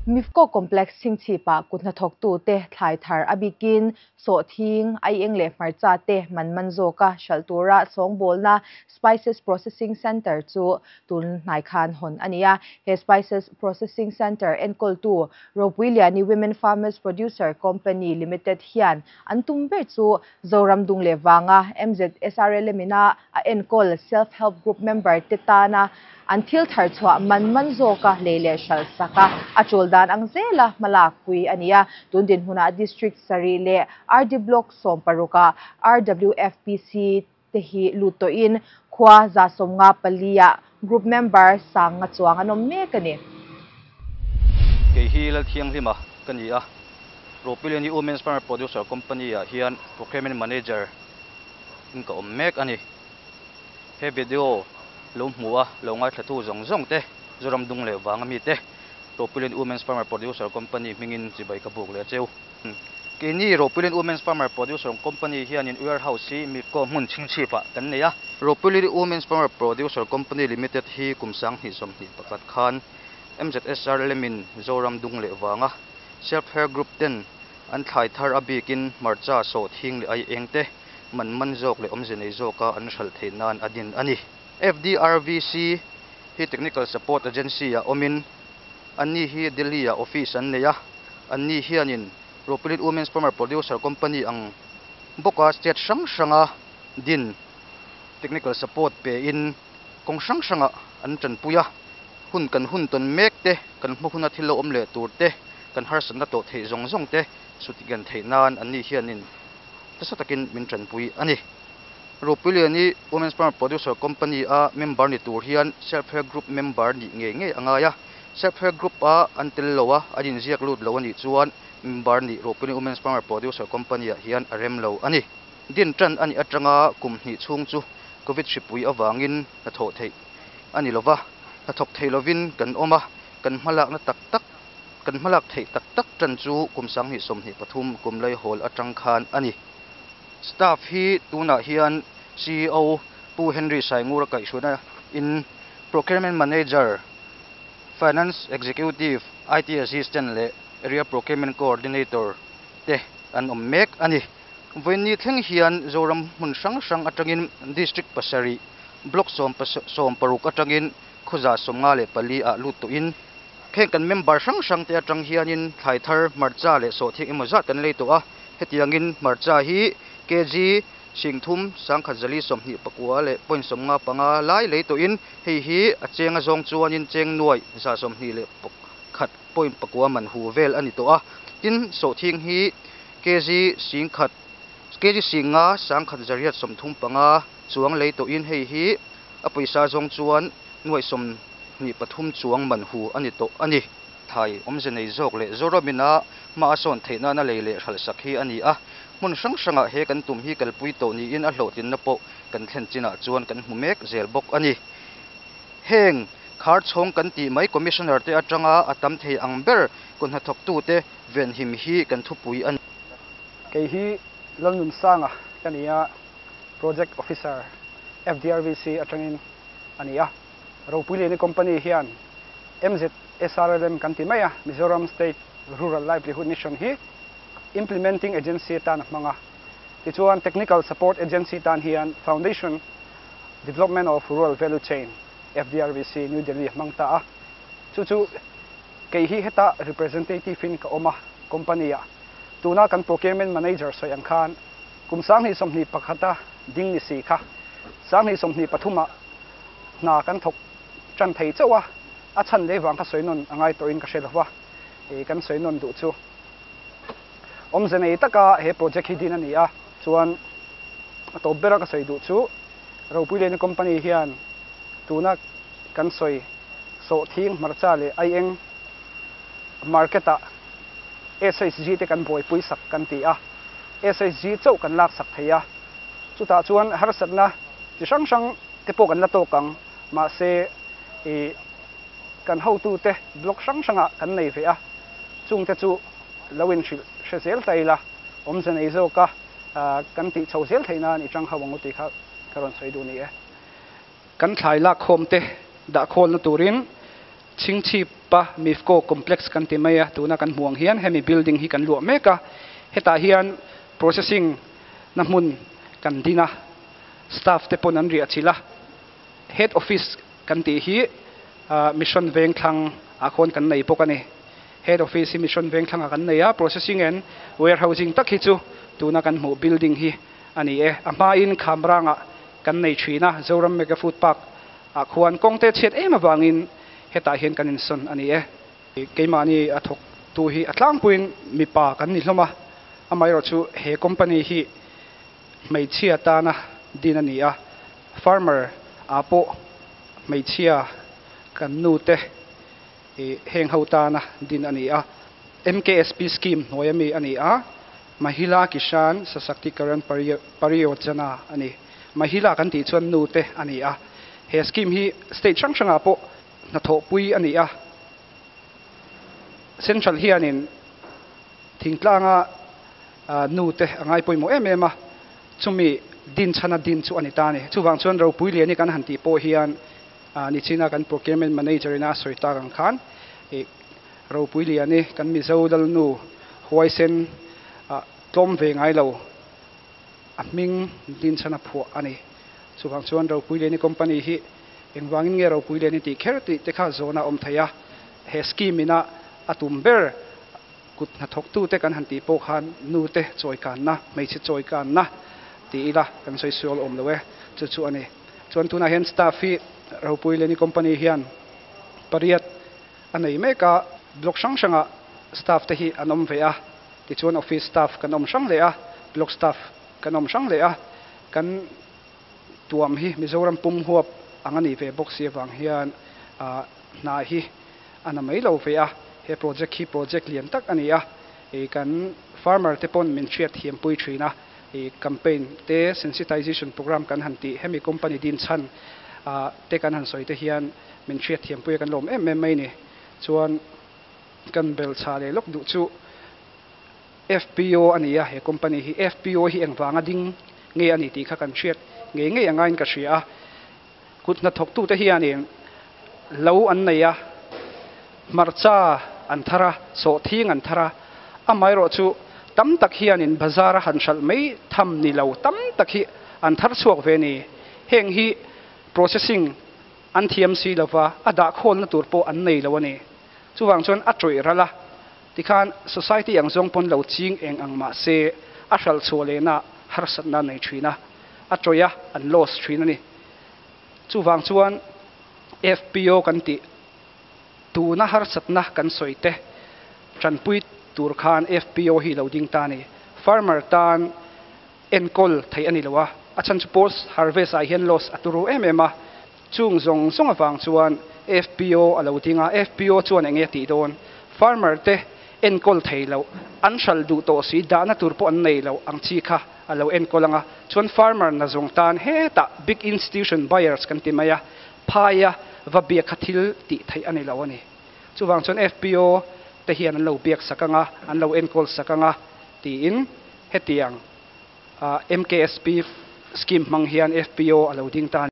Mifco Complex Chhingchhip-ah kut hnathawktute thlai thar a bikin sawhthing, aieng leh hmarcha te man man zawka hralh tura sawngbawlna Spices Processing Centre chu tun hnai khan hawn a ni a. He Spices Processing Centre enkawltu Ropuiliani Women Farmers Producer Company Limited hian an tum ber chu Zoram dung leh vanga MZSRLM ina a enkawl Self Help Group member te tana an thil thar chhuah man man zawka lei leh hralh sak a, a tul dan ang zela hmalak pui a ni a. Tun dinhmunah District sarih leh RD Block 16 ah RWFPC te hi lut tawhin khua 154 ah group member 5,000 chuang an awm mek a ni. Kei hi Lalthianghlima ka ni a, Ropuiliani Women's Farmer Producer Company ah hian Procurement Manager in ka awm mek a ni. He video lo hmu a, lo ngaithlatu zawng zawng te, Zoram dung leh vanga mi te, Ropuiliani Women's Farmer Producer Company hmingin chibai ka buk leh a cheu. Keini Ropuiliani Women's Farmer Producer Company hianin warehouse hi Mifco hmun Chhingchhip ah kan nei a. Ropuiliani Women's Farmer Producer Company Limited hi kum 2021 khan MZSRLM in Zoram dung leh vanga Self Help Group ten an thlai thar a bikin hmarcha sawhthing leh aieng te man man zawk leh awmze nei zawka an hralh theih nan a din a ni. FDRVC hi Technical Support Agency ah awmin anni hi Delhi ah office an nei a, anni hianin Ropuiliani Women's Farmer Producer Company ang bawka state hrang hranga din technical support pe in kawng hrang hranga an tanpui a, hun kan hun tawn mek te, kan hma huna thil lo awm leh tur te, kan harsatna tawh theih zawng zawng te sutigan theih nan anni hianin nasa takin min tanpui a ni. Ropuiliani Women's Farmer Producer Company a member ni tur hian Self Help Group member nih ngei ngei a ngai a, Self Help Group a an tel lo a, an inziak lut lo a nih chuan member nih Ropuiliani Women's Farmer Producer Company ah hian a rem lo a ni. Din tan a nih atanga kum hnih chhung chu Covid hripui avangin hnathawh theih a ni lova, hnathawk thei lovin kan awm a, kan hmalakna tak tak, kan hmalak theih tak tak tan chu kum 2023 kum laihawl atang khan a ni. Staff hi tunah hian CEO Pu Henry Saingura kaihhruaina in Procurement Manager, Finance Executive, IT Assistant leh Area Procurement Coordinator te an awm mek a ni. Vawiinni thleng hian Zoram hmun hrang hrang atangin District 7, Block 16 atangin khawza 54 ah lut tawhin heng kan member hrang hrang te atang hianin thlai thar hmarcha leh sawhthing emaw zat kan lei tawh a, hetiangin hmarcha hi kg 3 1,429 leh point 55 lai lei tawhin hei hi a cheng a zawng chuanin cheng nuai 121 point 9 man hu vel a ni tawh a, tin sawhthing hi kg 10,000 kg 5,000 1,835 chuang lei tawhin hei hi a pawisa zawng chuan nuai 23 chuang man hu a ni tawh a ni. Thai awmze nei zawk leh Zoramina hma a sawn theih nana lei leh hralh sak hi a ni a, hmun hrang hrangah he kan tum hi kalpui tawh niin a hlawhtlinna pawh kan thlen chinah chuan kan hmu mek zel bawk a ni. Heng khar chhawng kan tih mai Commissioner te atanga a tam thei ang ber kut hnathawktute venhim hi kan thupui a ni. Kei hi Lalnunsanga ka ni a, Project Officer FDRVC atangin a ni a. Ropuiliani Company hian MZSRLM kan ti mai a, Mizoram State Rural Livelihood Mission hi Implementing Agency atan a hmang a. Tichuan Technical Support Agency tan hian Foundation Development of Rural Value Chain, FDRVC, New Delhi a hmang ta a. Chu chu kei hi heta representative in ka awm a company ah. Tuna kan Procurement Manager sawi ang khan kum 2021 a ding ni si kha 2023 ah hna kan thawk tan thei chauh a, a chhan lei vang kha sawi nawn a ngai tawhin ka hre lova, kan sawi nawn duh chu awmze nei taka he project hi din a ni a, chuan a tawp bera ka sawi duh chu Ropuiliani Company hian tuna kan sawi sawhthing hmarcha leh aieng market ah SHG te kan buaipui sak kan ti a, SHG chauh kan lak sak thei a, chutah chuan harsatna chi hrang hrang te pawh kan la tawk ang, mahse kan hotute block hrang hrangah kan nei ve a, chungte chu lo inhrilh hre zel ta ila, awmze nei zawka kan tih chho zel theih nan i tang ho ang u tih kha ka rawn sawi duh ni e. Kan thlai lak khawm te dah khawlna turin Chhingchhipa Mifco Complex kan ti mai a, tuna kan hmuh ang hian hemi building hi kan luah mek a, hetah hian processing na hmun kan din a, staff te pawn an riah chilh a, head office kan tih hi Mission Vengthlang ah khawn kan nei bawk a ni. Head office hi Mission Vengthlang ah kan nei a, processing and warehousing tak hi chu tuna kan hmuh building hi a ni e. A hmain Khamrangah kan nei thin a, Zoram Mega Food Park ah khuan kawng te chhiat em avangin hetah hian kan insawn a ni e. Keimahni a thawktu hi a tlangpuiin mipa kan ni hlawm a, amaherawhchu he company hi hmeichhia tana din a ni a, farmer ah pawh hmeichhia kan nu te heng ho tana din a ni a, MKSP scheme hnuai ami a ni a, Mahila Kishan Sashaktikaran Pariyojana a ni. Mahila kan tih chuan nu te a ni a, he scheme hi state hrang hrangah pawh hnathawhpui a ni a, Central hianin thingtlanga nu te a ngai pawimawh em em a, chumi din chhana din chu a ni ta a ni. Chuvang chuan ropui lian hi kan han tih pawh hian nichina kan procurement manager ina a sawi tak ang khan ropui lian hi kan Mizo lalnu huaisen tlawm ve ngai lo a hming din chhana phuah a ni. Chuvang chuan ropui lian hi company hi engvangin nge ropui lian hi tih kher tih te kha zawn a awm thei a, he scheme ina a tum ber Kut hnathawktute kan han tih pawh khan nute chawikanna, hmeichhe chawikanna ti ila kan sawi sual awm lo e, chu chu a ni. Chuan tunah hian staff hi Ropui Leni Company hian pariat a nei mek a, block hrang hrangah staff te hi an awm ve a, tichuan office staff kan awm hrang leh a, block staff kan awm hrang leh a, kan tuam hi Mizoram pum huap ang a nih ve bawk si avang hian hna hi a na mai lo ve a, he project hi project lian tak a ni a, kan farmer te pawn min hriat thiam pui thin a, campaign te sensitization program kan han tih hemi company din chhan te kan han sawi te hian min hriat thiam pui a kan lawm em em mai ni. Chuan kan bel chha leh lawk duh chu FPO a ni a, he company hi FPO hi engvanga ding nge a ni tih kha kan hriat ngei ngei angain ka hria a. Kut hnathawktute hianin lo an nei a, hmarcha an thar a, sawhthing an thar a, amaherawh chu tam tak hianin bazar a han hralh mai tham ni lo tam tak hi an thar chhuak ve ni. Heng hi processing an thiam si lova, a dah khawlna tur pawh an nei lo a ni. Chuvang chuan a tawih ral a, tikhan society ang zawng pawn lo ching eng ang mah se a hralh chhuah lehna harsatna a nei thin a. a tawih a, an loss thin a ni. Chuvang chuan FPO kan tih tuna harsatna kan sawi te tanpui tur khan FPO hi lo ding ta a ni. Farmer tan enkawl theih a ni lo a, a chhan chu post harvest ah hian loss a turu em em a, chung zawng zawng avang chuan FPO a lo ding a, FPO chuan enge a tih dawn? Farmer te enkawl thei loh, an hral duh tawh si, dahna tur pawh an nei lo ang chi kha a lo enkawl ang a, chuan farmer na zawng tan hetah big institution buyers kan ti mai a, phaia va biak kha thil tih theih a ni lo a ni. Chuvang chuan FPO te hian an lo biak sak ang a, an lo enkawl sak ang a tiin hetiang MKSP scheme hmang hian FPO a lo ding ta a ni.